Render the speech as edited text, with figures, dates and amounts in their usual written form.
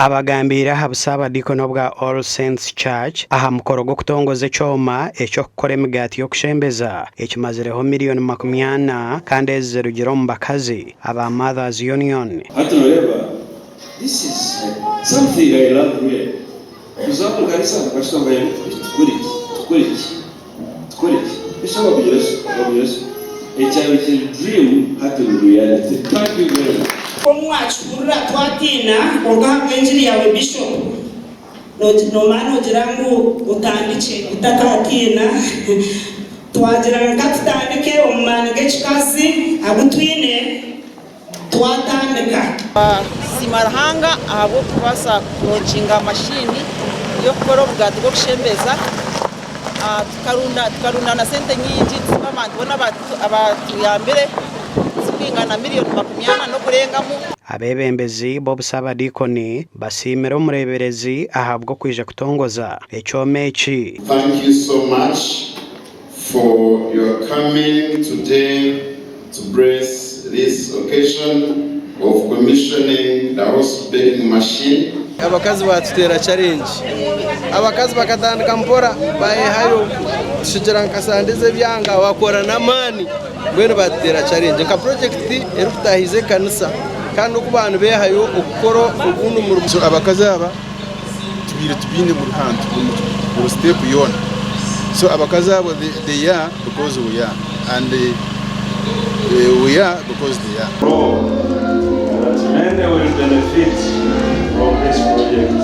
Abagambiire aha busaabadiikoni obwa All Saints Church aha mukoro gw'okutongoza ekyoma eky'okukora emigaati y'okushembeza ekimazireho miriyoni 40 kandi ezi zirugire omu bakazi aba Mothers Union. Hati noreeba this is something I love really kuza omu kanisa bakashutama tukore ki tukore ki tukore ki bishop bakugira ki bakugira ki ekyabaire kiri dream hati eri reality thank you very much. Omu wakihurira twatiina kwonka ahabw'engiri yaawe Bishop nomara nogira ngu otandikye otakatiina twagira ngu katutandike omu maani g'ekikazi agu twine twatandika. Twasiima Ruhanga ahabw'okubaasa kulonkinga mashini y'okukora obugaati bw'okushembeza. Tukarundana sente nyingi tusiima abantu boona abatuyambire zirikwingana miriyoni 40 n'okurengamu. Abeebembezi b'obusabadiikoni basiimire omureeberezi ahabw'okwija kutongoza ekyoma eki. Thank you so much for your coming today to bless this occasion of commissioning the house baking machine. Abakazi baatuteera challenge. Abakazi bakatandika mpora bayehayo tushugira nka sande z'ebyanga bakora n'amaani mbwenu baatuteera challenge nka purojekiti erikutahiza ekanisa kandi oku baaba nibeehayo okukora ogundi murimo. So abakazi aba tubaire tubaine buri hantu buri step yoona so abakazi abo they are because we are and we are because they are. That many will benefit from this project.